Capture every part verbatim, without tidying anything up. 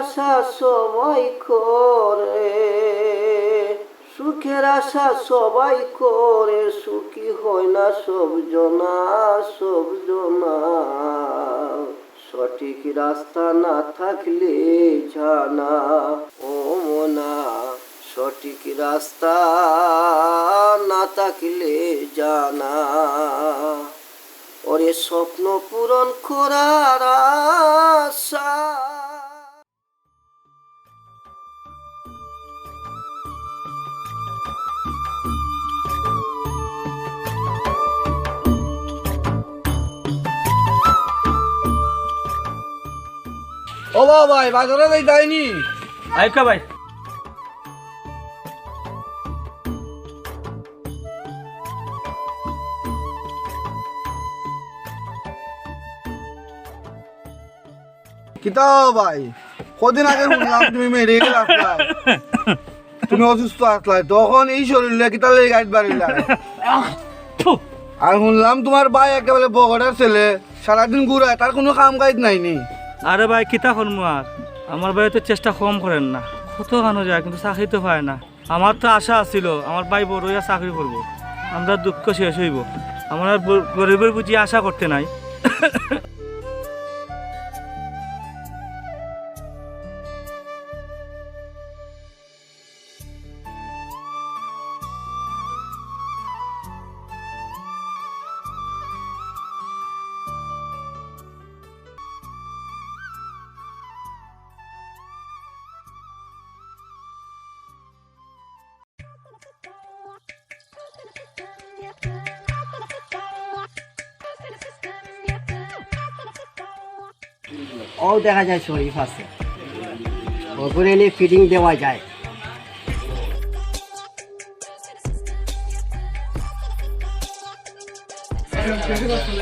আশা সবাই করে, সুখের আশা সবাই করে, সুখী হয় না সব জনা, সব জনা। সঠিক রাস্তা না থাকলে জানা, ও মনা, সঠিক রাস্তা না থাকলে জানা। ওরে স্বপ্ন পূরণ করার আশা। ও বাবা ভাই, বাজারে যাইতায় নি? আইক্কা ভাই। কিতা ভাই, কদিন আগে হুনলাম তুমি মেডিকেল আছলায়, তুমি অসুস্থ আছলায়, তখন ই শরীর লইয়া কিতা লাগি গাড়িত বাড়িলায়? আহ, থু। আর হুনলাম তুমার ভাই একেবারে বগড়ার ছেলে, সারাদিন ঘুরায়, তার কুনু কাম কাইজ নাই নি? আরে ভাই, কিতা করমু আর, আমার ভাইয়ে তো চেষ্টা কম করের না, কত খানো যায় কিন্তু চাকরি তো পায় না। আমার তো আশা আছিল আমার ভাই বড় অইয়া চাকরি করবো, আমরার দুঃখ শেষ অইবো, আমরা আর ব-, গরিবর বুঝি আশা করতে নাই। অউ দেখা যায় শরীফ আছে, অগুরে নিয়া ফিটিং দেওয়া যায়।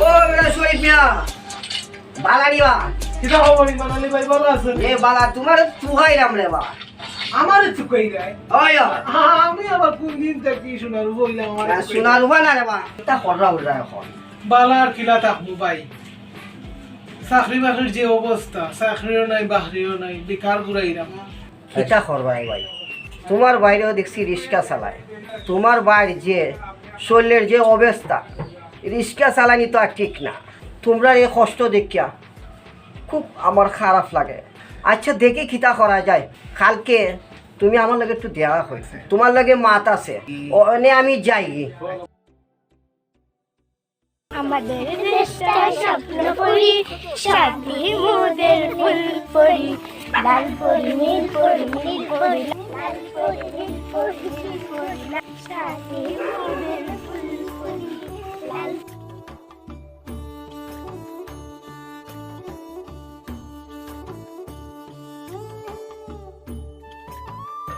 ও বেটা শরীফ মিয়া, বালা নি বা? কিতা খবর ইমরান আলী ভাই, বালা আছইন? এ বালা, তুমারে তুকাইরাম রে বা। আমারে তুকাইরায়? অয়, অয়। আমি আবার কুন দিন থাকি সোনার উপা অইলাম, আমারে না, তুকাইরায়? সোনার উপা না রে বা। ইতা খররা উঠরা অখন। বালা আর কিলা থাকমু ভাই? চাকরি বাকরির যে অবস্থা, চাকরিও নাই, বাকরিও নাই, বেকার ঘুরাইরাম। কিতা করবায় ভাই? তুমার ভাইরেও দেখছি রিক্সা চালায়। তুমার ভাইর যে শরীরের যে অবস্থা, রিক্সা চালানি তো আর ঠিক না। তুমরার এই কষ্ট দেখিয়া খুব আমার খারাপ লাগে। আচ্ছা, দেখি কিতা করা যায়। কালকে তুমি আমার লগে একটু দেখা করো, তুমার লগে মাত আছে, অনে আমি যাই। আমাদের দেশটা স্বপ্ন করি, সাথী মোদের ফুল পরি, লাল পরি, নীল পরি, নীল পরি, লাল পরি, নীল পরি, নীল পরি, সাথী মোদের ফুল পরি, লাল।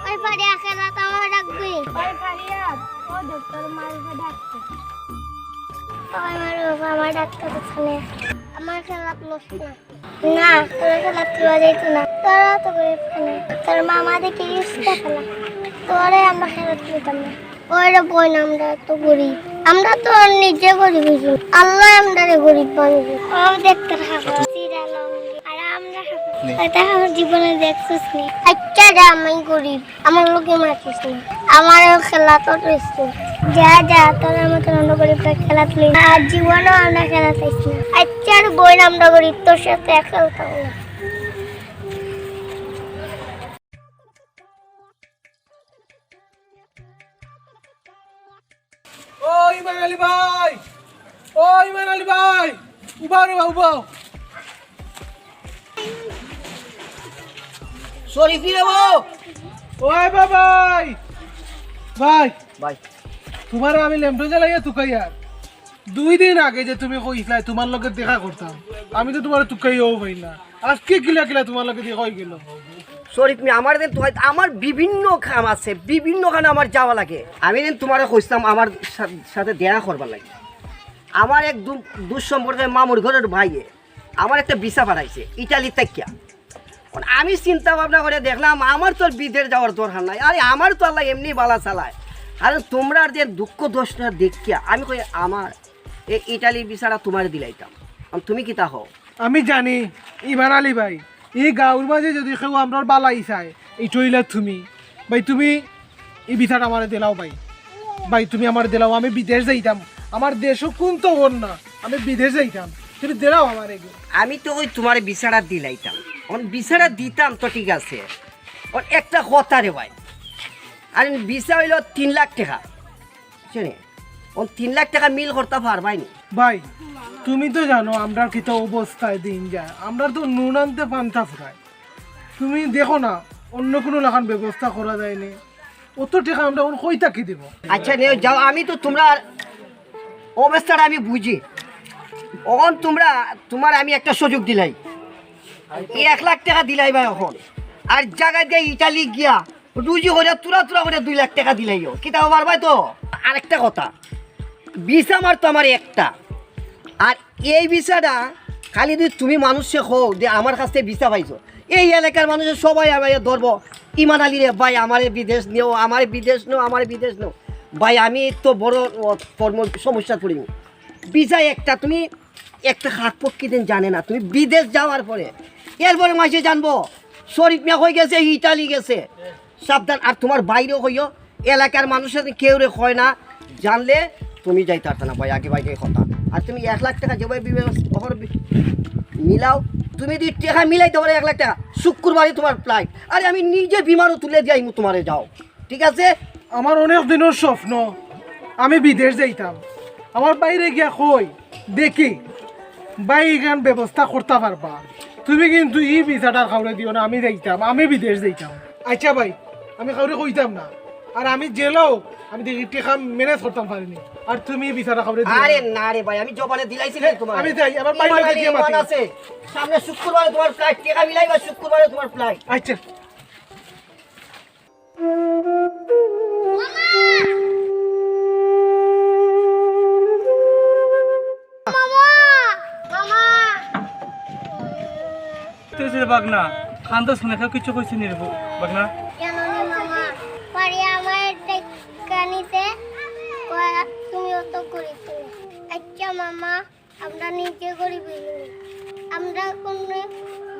ওই ফারিয়া, খেলাত আমারে ডাকবি? ওই ফারিয়া, ও দেখ, তোর মা বাবা ডাকছে। ওই মার বাবা, আমারে ডাকতে তো শুনে। আমার খেলাত লস না। না, তোর খেলাত লওয়া যাইতো না। তোরা তো গরিব কেনে? তোর মামা দেখি রিক্সা চালায়। তোরে আমরা খেলাত নিতাম না। ওরে বইন, আমরা তো গরিব। আমরা তো নিজে গরিব অইছি। আল্লায় আমরারে গরিব বানাইছে। ও দেখতে খাবো। চিরা লঙ্গি। আর আমরা খাবো। এটা আমার জীবনে দেখছিস নি। আচ্ছা রে, আমি গরিব। আমার লগে মাতিস না। আমার খেলাত লইস না। যা, যা, তোর মতন অন্য গরিব খেলাত লই। আর জীবনও আমরা খেলাত আইস না। আচ্ছা রে বইন, আমরা গরিব, তোর সাথে আর খেলতাম না। ও ইমরান আলী ভাই, ও ইমরান আলী ভাই, উবাও রে বা, উবাও। শরীফি রে বা। ওই বা ভাই, ভাই, ভাই। তুমারে আমি লেমটো জ্বালাইয়া তুকাইয়ার। দুই দিন আগে যে তুমি কইছলায় তুমার লগে দেখা করতাম, আমি তো তুমারে তুকাইয়াও পাই না। আজকে কিলা কিলা তুমার লগে দেখা অইগেল। শরীফ মিয়া, আমার দিন তো হয়, আমার বিভিন্ন কাম আছে, বিভিন্ন কামে আমার যাওয়া লাগে। আমি দিন তুমারে কইছলাম আমার সা-, সাথে দেখা করবার লাগি। আমার এক দু-, দূর সম্পর্কে মামুর ঘরর ভাইয়ে আমার একটা ভিসা পাঠাইছে ইটালি থাকিয়া। অখন আমি চিন্তা ভাবনা করি দেখলাম, আমার তো আর বিদেশ যাওয়ার দরকার নাই। আরে, আমার তো আল্লায় এমনেউ বালা চালায়। কারণ তুমরার যে দুঃখ দশটা দেখিয়া আমি কই, আমার এই ইটালির ভিসাটা তুমারে দিলাইতাম। অখন তুমি কিতা কও? আমি জানি, ইমরান আলী ভাই, এই গাঁওর মাঝে যদি কেউ আমরার বালাই চায়, ইটা অইলা তুমি। ভাই, তুমি ই ভিসাটা আমারে দিলাও ভাই। ভাই, তুমি আমারে দিলাও, আমি বিদেশ যাইতাম। আমার দেশও কুন্তা অর না, আমি বিদেশ যাইতাম। তুমি দিলাও আমারে গো। আমি তো ওই তোমার ভিসাটা দিলাইতাম, অখন ভিসাটা দিতাম তো ঠিক আছে, অখন একটা কথা রে ভাই, আর ভিসা অইলো তিন লাখ টেকা, বুঝছো নি? অখন তিন লাখ টেকা মিল করতা পারবায় নি? ভাই, তুমি তো জানো আমরার কিতা অবস্থায় দিন যায়, আমরার তো নুন আনতে পান্তা ফুরায়। তুমি দেখো না, অন্য কুনু লাখান ব্যবস্থা করা যায় নি? অত টেকা আমরা অখন কই থাকি দিমু? আচ্ছা, নেও যাও, আমি তো তুমরার অবস্থাটা আমি বুঝি। অখন তুমরা, তুমার আমি একটা সুযোগ দিলাই, এই এক লাখ টেকা দিলাই ভাই অখন, আর জাগা দিয়া ইটালি গিয়া রুজি করিয়া তুরা তুরা করিয়া দুই লাখ টেকা দিলাইও, কিতা পারবায় তো? আরেকটা কথা, ভিসা আমার তো আমার একটা, আর এই ভিসাটা খালি যদি তুমি মানুষরে কও যে আমার কাছ থাকি ভিসা পাইছো, এই এলাকার মানুষে সবাই আমারে ধরবো, "ইমান আলী রে ভাই, আমারে বিদেশ নিও, আমারে বিদেশ নিও, আমারে বিদেশ নিও।" ভাই, আমি তো বড়, ও, কর্ম সমস্যা করি। ভিসা একটা, তুমি একটা হাত পক্ষী দিন জানে না, তুমি বিদেশ যাওয়ার পরে, এরপরে মাঝে জানবো শরীফ মিয়া কই গেছে, ইটালি গেছে। সাবধান, আর তুমার ভাইরেও কইও, এলাকার মানুষের কেউরে কয় না, জানলে তুমি যাইতে পারতা না ভাই, আগে ভাই কথা। আর তুমি এক লাখ টেকা যেভাবে বিবে-, অহর বি-, মিলাও, তুমি যদি টেকা মিলাইতে পারো এক লাখ টেকা, শুক্রবারে তুমার ফ্লাইট, আরে আমি নিজে বিমানও তুলে দিয়ে আইমু তুমারে, যাও, ঠিক আছে? আমার অনেক দিনর স্বপ্ন, আমি বিদেশ যাইতাম। আমার ভাইরে গিয়া কই, দেখি ভাই ইখান ব্যবস্থা করতা পারবা। তুমি কিন্তু ই ভিসাটার কাউরে দিও না, আমি যাইতাম, আমি বিদেশ যাইতাম। আচ্ছা ভাই, আমি কাউরে কইতাম না, আর আমি জেলেও আমি দেখি টেকা ম্যানেজ করতাম পারি নি, আর তুমি ভিসাটা কাউরে দিও না। আরে না রে ভাই, আমি জবানে দিলাইছি রে তুমার। আমি যাই, আমার ভাই ইমান লোকে আলী, গিয়া ইমান মাতি। আছে। সামনে শুক্রবারে তুমার ফ্লাইট, টেকা মিলাইবা, শুক্রবারে তুমার ফ্লাইট। আচ্ছা। মামা! মামা! তুই যে বাগনা, কান্দস কেনে? কেউ কিচ্ছু কইছে নি রে বাগনা? জানো নি মামা, পারি আমার একটা কানিতে কয়া তুমি অত করিস নি। আচ্ছা মামা, আমরা নিজে গরিব অইছি। আমরা কোনো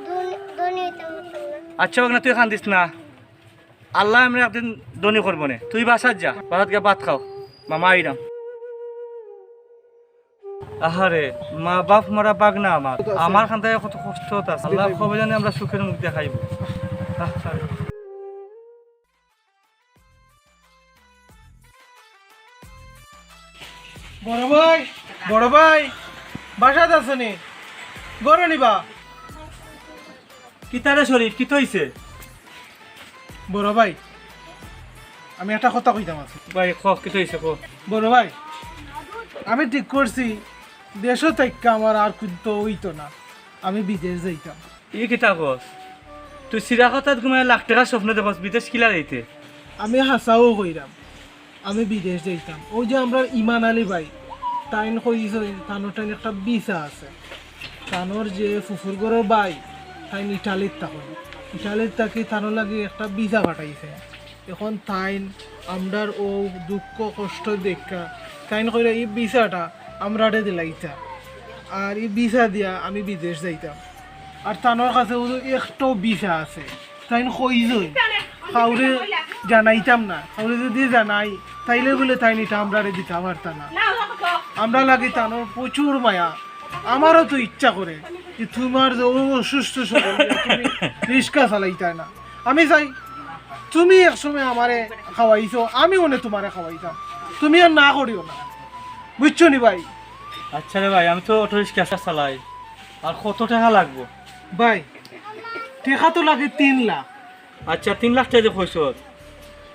ধনী, ধনী অইতাম পারতাম না। আচ্ছা বাগনা, তুই কান্দিস না। আল্লায় আমরারে একদিন ধনী করবো নে। তুই বাসাত যা, বাসাত গিয়া ভাত খাও। মামা আইরাম। আহারে, মা বাপ মরা বাগনা আমার। আমার কান্দায় কত কষ্টত আছে। আল্লায় কবে জানি আমরার সুখের মুখ দেখাইবো। আহারে। বড় ভাই, বড় ভাই, বাসাত আছো নি? ঘরো নি বা? কিতা রে শরীফ, কিতা অইছে? বড় ভাই, আমি একটা কথা কইতাম আছে। ভাই, ক, কিতা অইছে, ক। বড় ভাই, আমি ঠিক করছি, দেশো থাইক্কা আমার আর কুন্তা অইতো না, আমি বিদেশ যাইতাম। ই কিতা কস? তুই চিরা কথাত ঘুমাইয়া লাখ টেকার স্বপ্ন দেখস, বিদেশ কিলা যাইতে? আমি হাছাউ কইরাম, আমি বিদেশ যাইতাম। অউ যে আমরার ইমান আলী ভাই, তাইন কইছইন, তানর তাইন একটা ভিসা আছে। তানর যে ফুফুর ঘরর ভাই, তাইন ইটালিত থাকইন। ইটালিত থাকি তানর লাগি একটা ভিসা পাঠাইছে। এখন তাইন আমরার অউ দুঃখ কষ্ট দেখিয়া, তাইন কইরা ই ভিসাটা আমরারে দিলাইতা। আর ই ভিসা দিয়া আমি বিদেশ যাইতাম। আর তানর কাছে অউ একটাউ ভিসা আছে। তাইন কইছইন, কাউরে জানাইতাম না। কাউরে যদি জানাই, তাইলে বুলে তাইন ইটা আমরারে দিতা পারতা না। আমরার লাগি তানর প্রচুর মায়া। আমারও তো ইচ্ছা করে যে তুমার যে অউ অসুস্থ শরীর, তুমি রিক্সা চালাইতায় না। আমি চাই, তুমি এক সময় আমারে খাওয়াইছো, আমি অনে তুমারে খাওয়াইতাম। তুমি আর না করিও না, বুঝছো নি ভাই? আচ্ছা রে ভাই, আমি তো অটো রিক্সা চালাই, আর কত টেকা লাগবো? ভাই, টেকা তো লাগে তিন লাখ। আচ্ছা, তিন লাখ টেকা যে কইছস,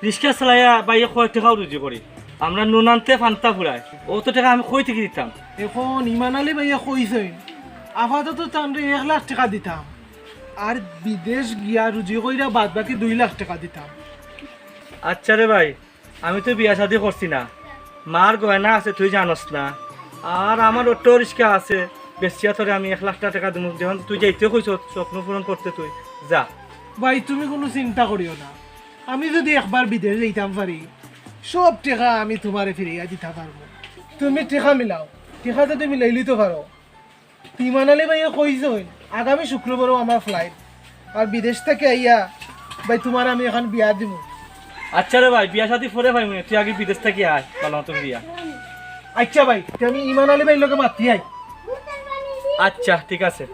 রিক্সা চালাইয়া ভাইয়ে কয় টেকাউ রুজি করি, আমরা নুন আনতে পান্তা ফুরায়, অত টেকা আমি কই থাকি দিতাম? এখন ইমান আলী ভাইয়ে কইছইন, আপাতত তানরে এক লাখ টেকা দিতাম, আর বিদেশ গিয়া রুজি কইরা বাদ বাকি দুই লাখ টেকা দিতাম। আচ্ছা রে ভাই, আমি তো বিয়া শাদি করছি না, মার গয়না আছে তুই জানস না, আর আমার অটো রিক্সা আছে, বেচিয়া তোরে আমি এক লাখ টেকা দিমু, যখন তুই যাইতে কইছস স্বপ্ন পূরণ করতে, তুই যা। ভাই, তুমি কুনু চিন্তা করিও না, আমি যদি একবার বিদেশ যাইতাম পারি, সব টেকা আমি তুমারে ফিরাইয়া দিতা পারমু। তুমি টেকা মিলাও, টেকা যদি মিলাইলিতে পারো, ইমান আলী ভাইয়ে কইছইন, আগামী শুক্রবারও আমার ফ্লাইট। আর বিদেশ থাকি আইয়া, ভাই, তুমারে আমি অখন বিয়া দিমু। আচ্ছা রে ভাই, বিয়া শাদি পরে পাইমু নে, তুই আগে বিদেশ থাকি আয়, ভালা মতো বিয়া। আচ্ছা ভাই, তে আমি ইমান আলী ভাইর লগে মাতি আই। আচ্ছা, ঠিক আছে।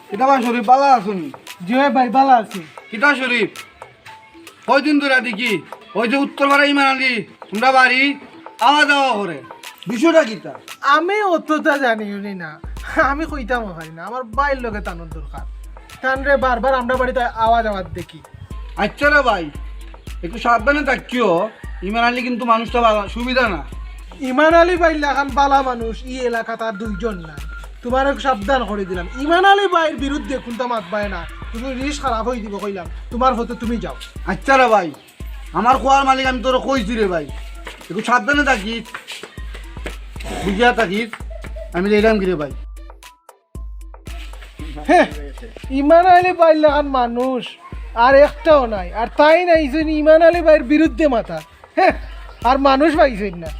কিতা বা শরীফ, ভালা আছো নি? জি অয় ভাই, ভালা আছি। কিতা শরীফ, কয়দিন ধরি দেখি ওই যে উত্তর পাড়া ইমান আলী, তুমরার বাড়ি আওয়া যাওয়া করে, বিষয়টা কিতা? আমি অততা জানিও নি না, আমি কইতামও পারি না। আমার ভাইর লগে তানর দরকার, তানরে বারবার আমরার বাড়িত আওয়া যাওয়াত দেখি। আচ্ছা রে ভাই, একটু সাবধানে থাকিও। ইমান আলী কিন্তু মানুষটা ভালা, সুবিধা না। ইমান আলী ভাইর লাখান ভালা মানুষ ই এলাকাত আর দুইজন নাই। তুমারে সাবধান করি দিলাম, ইমান আলী ভাইর বিরুদ্ধে কুন্তা মাতবায় না। তুমি রিশ খারাপ অই দিবো কইলাম, তুমার পথে তুমি যাও। আচ্ছা রে ভাই, আমার কওয়ার মালিক, আমি তোরে কইছি রে ভাই, একটু সাবধানে থাকিস, বুঝিয়া থাকিস। আমি যাইরাম গি রে ভাই। হে, ইমান আলী ভাইর লাখান মানুষ আর একটাও নাই, আর তাইন আইছইন ইমান আলী ভাইর বিরুদ্ধে মাতাত। হে, আর মানুষ পাইছইন না।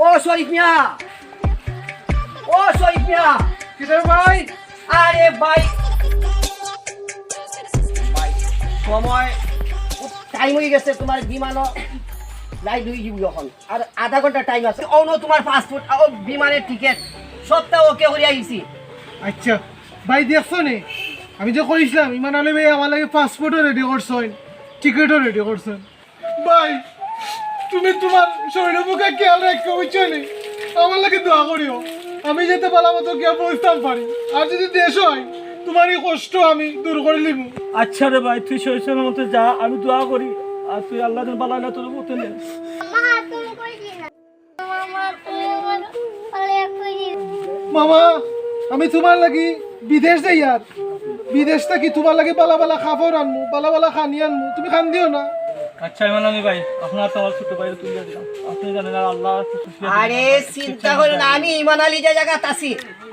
ও শরীফ মিয়া, ও শরীফ মিয়া। কিতা ভাই? আরে ভাই, ভাই, সময়, টাইম অই গেছে, তুমার বিমানও ফ্লাইট অই যাইবো অখন। আর আধা ঘন্টা টাইম আছে। অউ নেও তুমার পাসপোর্ট, অউ বিমানর টিকেট, সবতা ওকে করি আইছি। আচ্ছা ভাই, দেখছো নি, আমি যে কইছিলাম, ইমান আলী ভাইয়ে আমার লাগি পাসপোর্টও রেডি করছইন, টিকেটও রেডি করছইন। ভাই, তুমি তুমার শরীরর মুখে খেয়াল রাখিও, বুঝছো নি? আমার লাগি দোয়া করিও, আমি যাতে ভালা মতো গিয়া পৌঁছতাম পারি। আর যদি দেশো আই, তুমার ই কষ্ট আমি দূর করিলিমু। আচ্ছা রে ভাই, তুই সহি সালামতে যা, আমি দোয়া করি। আর তুই আল্লাহ যেন ভালা আল্লাহ তোর মতো নে। মামা, আমি তুমার লাগি বিদেশ যাইয়ার, বিদেশ থাকি তুমার লাগি ভালা ভালা কাপড় আনমু, ভালা ভালা খানি আনমু, তুমি কান্দিও না। আচ্ছা ইমান আলী ভাই, আপনার তো আমার ছোট ভাইরে তুলিয়া দিলাম, আপনি জানেন আর আল্লাহ। আরে চিন্তা করিও না, আমি ইমান আলী যে জাগাত আছি,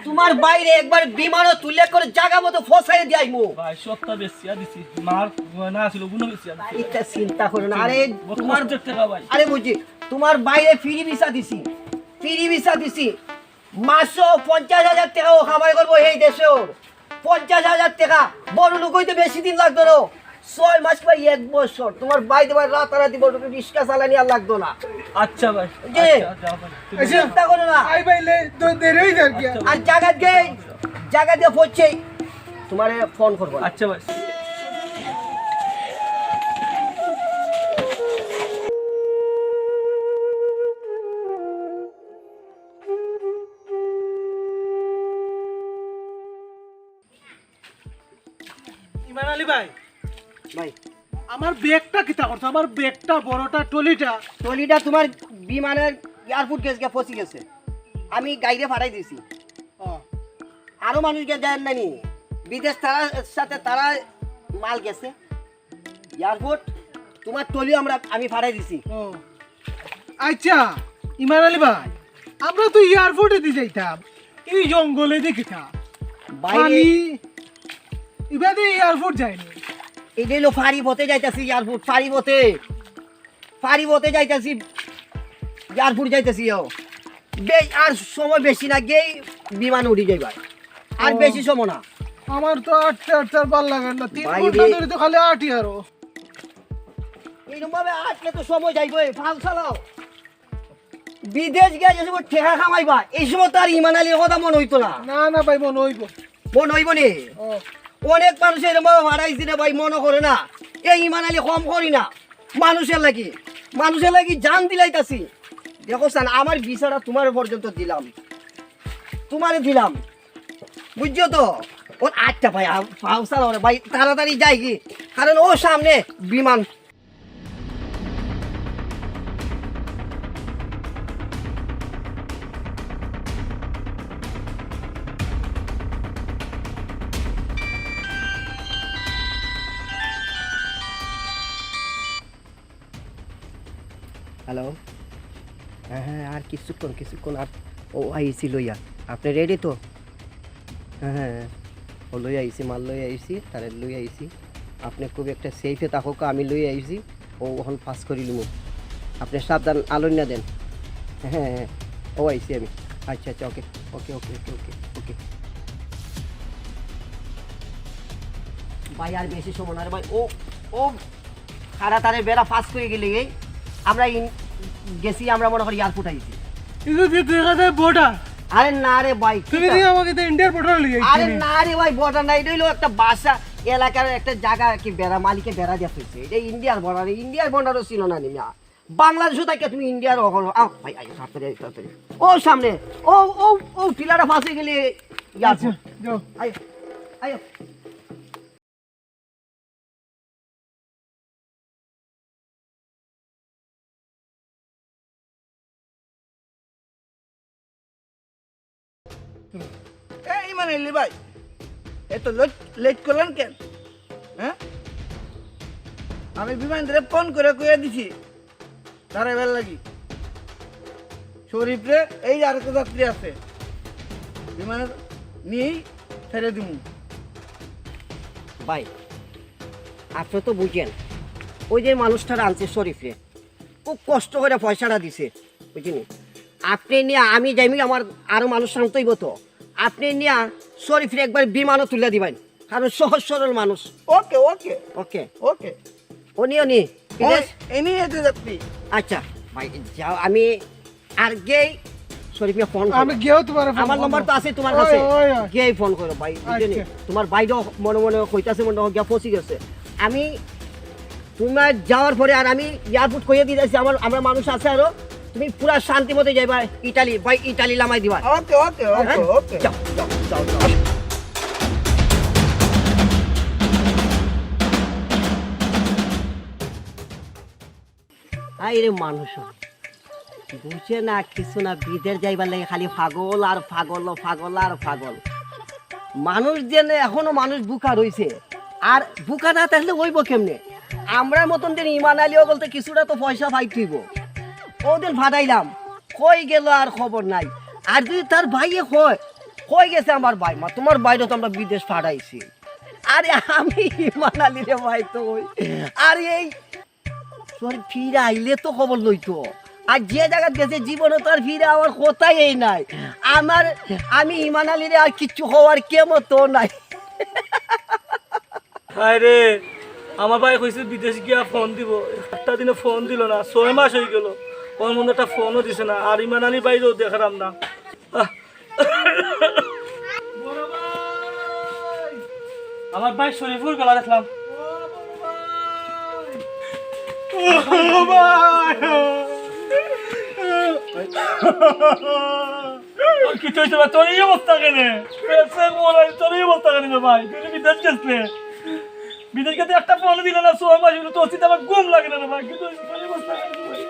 তুমার ভাইরে একবার বিমানো তুলিয়া করে জাগা মতো ফসাই দিয়া আইমু। ভাই সবতা বেচিয়া দিছি, মার গয়না আছিল, ওগুলো বেচিয়া দিছি। ইতা চিন্তা করিও না। আরে বড় তুমার কষ্টের টেকা ভাই। আরে বুঝি, তুমার ভাইরে ফ্রি ভিসা দিছি, ফ্রি ভিসা দিছি। মাসো পঞ্চাশ হাজার টেকা ও কামাই করবো এই দেশো। পঞ্চাশ হাজার টেকা। বড় লোক অইতে বেশি দিন লাগতো না, ছয় মাস বা এক বছর। তুমার ভাই তুমার রাতারাতি বড় লোকের রিক্সা চালানি আর লাগতো না। আচ্ছা ভাই। জি। আচ্ছা, যাও ভাই। তুমি আচ্ছা। চিন্তা করিও না। আই ভাই, লে, তো দেরি অই যার গিয়া। আচ্ছা। আর জাগাত গিয়া, জাগাত গিয়া পৌঁছেই তুমারে ফোন করবো। আচ্ছা ভাই। ইমান আলী ভাই, ভাই। আমার ব্যাগটা কিতা করছো? আমার ব্যাগটা, বড়টা, ট্রলিটা। ট্রলিটা তুমার বিমানর এয়ারপোর্ট গেছে গিয়া, পৌঁছি গেছে। আমি গাড়িরে পাঠাই দিছি। ও। আরো মানুষ গিয়া দেন নানি। বিদেশ তারা সাথে তারা মাল গেছে। এয়ারপোর্ট, তুমার ট্রলি আমরা, আমি পাঠাই দিছি। ও। আচ্ছা, ইমান আলী ভাই, আমরা তো এয়ারপোর্টেদি যাইতাম, ই জঙ্গলেদি কিতা? ভাই, পানি, ইবাদি এয়ারপোর্ট যায়নি। ইটা অইলো ফাড়ি পথে যাইতাছি এয়ারপোর্ট, ফাড়ি পথে। ফাড়ি পথে যাইতাছি, এয়ারপোর্ট যাইতাছি। ও, বে-, আর সময় বেশি না, গেই বিমান উঠি যাইবা। আর ও। বেশি সময় না। আমার তো আটতে আটতে আর ভালা লাগে না, তিন ভাই ঘন্টা রে। ধরি তো খালি আটি আরো। এইরকম ভাবে আটলে তো সময় যাইবো, এই ফাল চালাও। বিদেশ গিয়া যে সময় টেকা কামাইবা, এই সময় তো আর ইমান আলীর কথা মনো অইতো না। না, না ভাই, মনো অইবো। মনো অইবো নি? ও। অনেক মানুষ এরকম ভাবে হারাইছে রে ভাই, মনো করে না। এই ইমান আলী কম করি না, মানুষর লাগি, মানুষর লাগি জান দিলাইতাছি। দেখো সান, আমার ভিসাটা তুমার পর্যন্ত দিলাম, তুমারে দিলাম, বুঝছো তো? ওর আটটা ভাই, আ-, ফাউসা ওরে ভাই, তাড়াতাড়ি যাই কি, কারণ ও সামনে বিমান। হ্যালো। হ্যাঁ, হ্যাঁ, আর কিছুক্ষণ, কিছুক্ষণ আর ও আইছি লইয়া। আপনে রেডি তো? হ্যাঁ, হ্যাঁ, হ্যাঁ। ও লইয়া আইছি, মাল লইয়া আইছি, তারে লইয়া আইছি। আপনে খুব একটা সেফে থাকউক্কা, আমি লইয়া আইছি। ও অখন পাস করি লিমু। আপনে সাবধান, আলইন্না দেন। হ্যাঁ, হ্যাঁ, হ্যাঁ। ও আইছি আমি। আচ্ছা, আচ্ছা, ওকে, ওকে, ওকে, ওকে, ওকে, ওকে। ভাই, আর বেশি সময় না রে ভাই। ও, ও, খাড়া তারে বেড়া পাস করি গেলে এই আমরা ইন-, গেছি, আমরা মনে করি এয়ারপোর্ট আইছি। কিন্তু তুই, তুই কথা বর্ডার। আরে না রে ভাই, তুমি কিতা? নিয়ে আমাকে তো ইন্ডিয়ার বর্ডার লিয়ে আরে আইছিলি। না রে ভাই, বর্ডার না, এটা হইলো একটা বাসা, এলাকার একটা জায়গা আর কি, বেড়া, মালিকে বেড়া দিয়া থইছে। এটা ইন্ডিয়ার বর্ডার, ইন্ডিয়ার বর্ডারও ছিল না নি মিয়া। বাংলাদেশও থাকে তুমি ইন্ডিয়ার ওখানে। আও ভাই, আয় তাড়াতাড়ি, আয় তাড়াতাড়ি। ও সামনে, ও, ও, ও টিলাটা পাশে গেলে আচ্ছা, যাও। আয়, আয়। এই মানে এলি ভাই, এত লেট, লেট করলেন কেন? হ্যাঁ, আমি বিমান ধরে ফোন করে কইয়া দিছি দাঁড়াইবার লাগি। শরীফরে এই আরেকটা যাত্রী আছে, বিমানে নিয়েই ছেড়ে দিমু। ভাই, আপনে তো বুঝেন, ওই যে মানুষটা আনছে শরীফরে, খুব কষ্ট করে পয়সাটা দিছে, বুঝছেন? আপনে নিয়া আমি যাইমু, আমার আরো মানুষ আনতে অইবো তো। আপনে নিয়া শরীফরে একবার বিমানও তুলে দিবেন, কারণ সহজ সরল মানুষ। ওকে, ওকে। ওকে। ওকে। উনি, উনি, বিদেশ? ওই, ইনি এই যে যাত্রী। আচ্ছা, ভাই, যাও, আমি আর গেই শরীফরে ফোন করো। আমি গিয়েও তোমার ফোন আমার করবো। নম্বর তো আছে তোমার ওই, কাছে। ওই, ওই। গিয়েই ফোন করো, ভাই, বুঝছো নি? আচ্ছা। তোমার ভাইও মনে মনে কইতাছে, মনে হয় গিয়া ফসি গেছে। আমি তোমার যাওয়ার পরে আর আমি এয়ারপোর্ট কইয়া দিতেছি, আমার, আমরা মানুষ আছে আরো। তুমি পুরা শান্তি মতো যাইবা ইটালি, ভাই, ইটালি লামাই দিবা। ওকে, ওকে, ওকে, হ্যাঁ? ওকে। যাও, যাও, যাও, যাও। আই রে মানুষ, বুঝে না কিছু না, বিদেশ যাইবার লাগি খালি পাগল আর পাগল, পাগল আর পাগল। মানুষ যেন এখনো মানুষ বুকা রইছে, আর বুকা না থাকলে অইবো কেমনে? আমরার মতন যেন ইমান আলী অকলতে কিছুটা তো পয়সা পাইতে অইবো। ওদিন ফাটাইলাম, কই গেল আর খবর নাই। আর যদি তার ভাইয়ে কয়, কই গেছে আমার ভাই? মা, তোমার ভাইরে তো আমরা বিদেশ ফাটাইছি। আরে আমি ইমান আলী রে ভাই তো ওই। আর এই তোর ফিরে আইলে তো খবর লইতো। আর যে জাগাত গেছে জীবনে তো আর ফিরে আওয়ার কথাই এই নাই। আমার, আমি ইমান আলীরে আর কিচ্ছু কওয়ার ক্ষমতা নাই। হায় রে, আমার ভাই কইছে বিদেশ গিয়া ফোন দিবো, একটা দিনও ফোন দিলো না, ছয় মাস অইগেলো, অখন মনে একটা ফোনও দিছে না, আর ইমান আলী ভাইরেও দেখরাম না। আহ, বড় ভাই, আমার ভাই শরীফুর গলা দেখলাম। ও ভাই। ও, কিতা অইছে ভাই? তোর এই অবস্থা কেনে? তোর এই অবস্থা কেনে রে ভাই? তুই তো বিদেশ গেছলে। বিদেশ গেতে একটা ফোন দিলে না, ছয় মাস অইলো, তোর চিন্তা আমার ঘুম লাগে না রে ভাই। কিতা অইছে? তোর এই অবস্থা কেনে রে ভাই?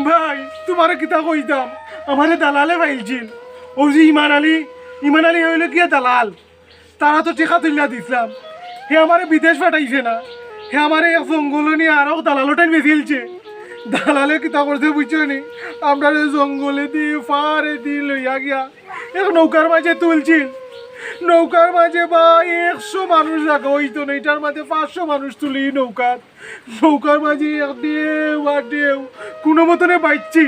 ভাই, তোমারে কিতা কইতাম? আমারে দালালে পাইলছিল। ও যে ইমান আলী, ইমান আলী অইলো গিয়া দালাল। তারা তো টেকা তুলিয়া দিছলাম। হে আমারে বিদেশ পাঠাইছে না। হে আমারে এক জঙ্গলো নিয়া আরক দালালো টাইন বেচিলছে। দালালে কিতা করছে বুঝছো নি? আমরারে জঙ্গলেদি, পাহাড়েদি লইয়া গিয়া এক নৌকার মাঝে তুলছিল। নৌকার মাঝে বা একশো মানুষ জাগা অইতো না, ইটার মাঝে পাঁচশো মানুষ তুলি নৌকাত। নৌকার মাঝে এক ঢেউ আর ঢেউ, কুনু মতনে বাইচ্ছি।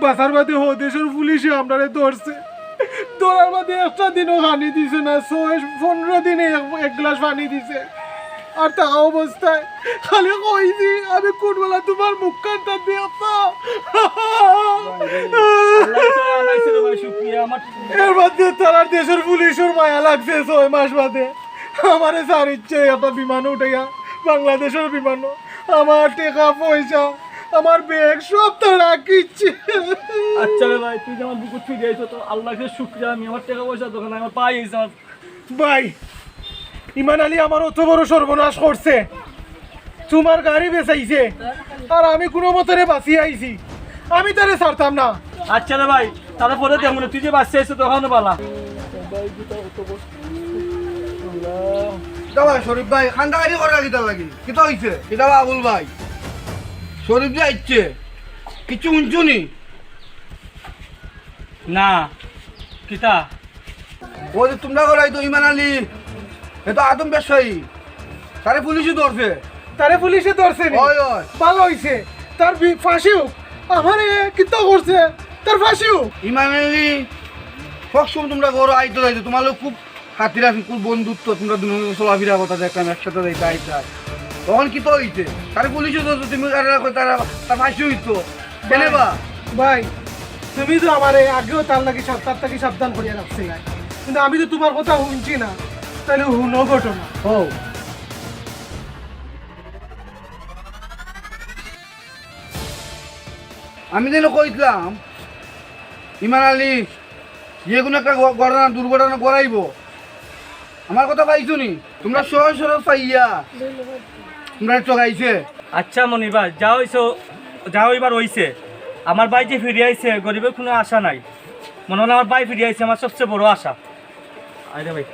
বাঁচার বাদে হ দেশর পুলিশে আমরারে ধরছে। ধরার বাদে একটা দিনও পানি দিছে না, ছয় পনেরো দিনে এক, এক গ্লাস পানি দিছে। আর থাকা অবস্থায় খালি কইছি, "আমি কুন বেলা তোমার মুখখানটা দেখতাম।" আল্লাহ তো আনাইছে রে ভাই, শুক্রিয়া। আমার এর বাদে তারার দেশর পুলিশর মায়া লাগছে ছয় মাস বাদে। আমারে ছাড়িচ্ছে একটা বিমানো উঠাইয়া, বাংলাদেশর বিমানো। আমার টেকা পয়সা, আমার ব্যাগ সব তারা কিচ্ছে। আচ্ছা রে ভাই, তুই যে আমার বুকুত ফিরে আইছো তো আল্লাহকে শুক্রিয়া, আমি আমার টেকা পয়সা দোকানে আমার পাই আইছে আমার। ভাই, ইমান আলী আমার অত বড় সর্বনাশ করছে, তোমার গাড়ি বেচাইছে, আর আমি কুনু মতরে বাঁচিয়া আইছি, আমি তারে ছাড়তাম না। আচ্ছা রে ভাই, তারা পরে দেখমু নে, তুই যে বাঁচিয়া আইছো তখনও বালা। কিতা ভাই শরীফ ভাই, কান্দাকাটি করা কিতা লাগি? কিতা অইছে? কিতা বা আবুল ভাই? শরীফ যে আইছে, কিছু হুনছো নি? না। কিতা? অউ যে তুমরা ঘরো আইতো ইমান আলী, হে তো আদম ব্যবসায়ী, তারে পুলিশে ধরছে। তারে পুলিশে ধরছে নি? অয়, অয়। ভালা অইছে, তার বি-, ফাঁসি অউক। আমারে কিতা করছে, তার ফাঁসি অউক। ইমান আলী, সবসময় তুমরা ঘরো আইতো যাইতো, তুমার লগে খুব খাতির আছে, খুব বন্ধুত্ব, তুমরা দুইজনে চলাফিরা করতা দেখতাম, একসাথে যাইতা আইতা। অখন কিতা অইছে? তারে পুলিশে ধরছে, তুমি তারে কই তার, তার ফাঁসি অইতো। কেনে বা? ভাই, তুমি তো আমারে আগেও তার লাগি সাব-, তার থাকি সাবধান করিয়া রাখছিলায়, কিন্তু আমি তো তুমার কথা হুনছি না, তাইলে হুনো ঘটনা। ও, আমি যেন কইছিলাম, ইমান আলী যে কুনু একটা ঘ-, ঘটনা, দুর্ঘটনা ঘটাইবো। আমার কথা পাইছো নি? তুমরা সহজ সরল পাইয়া তুমরা ঠগাইছে। আচ্ছা মনির ভাই, যা অইছে, যা অইবার অইছে। আমার ভাই যে ফিরি আইছে, গরিবের কুনু আশা নাই। মনে অয় আমার ভাই ফিরি আইছে, আমার সবচেয়ে বড় আশা। আরে ভাই।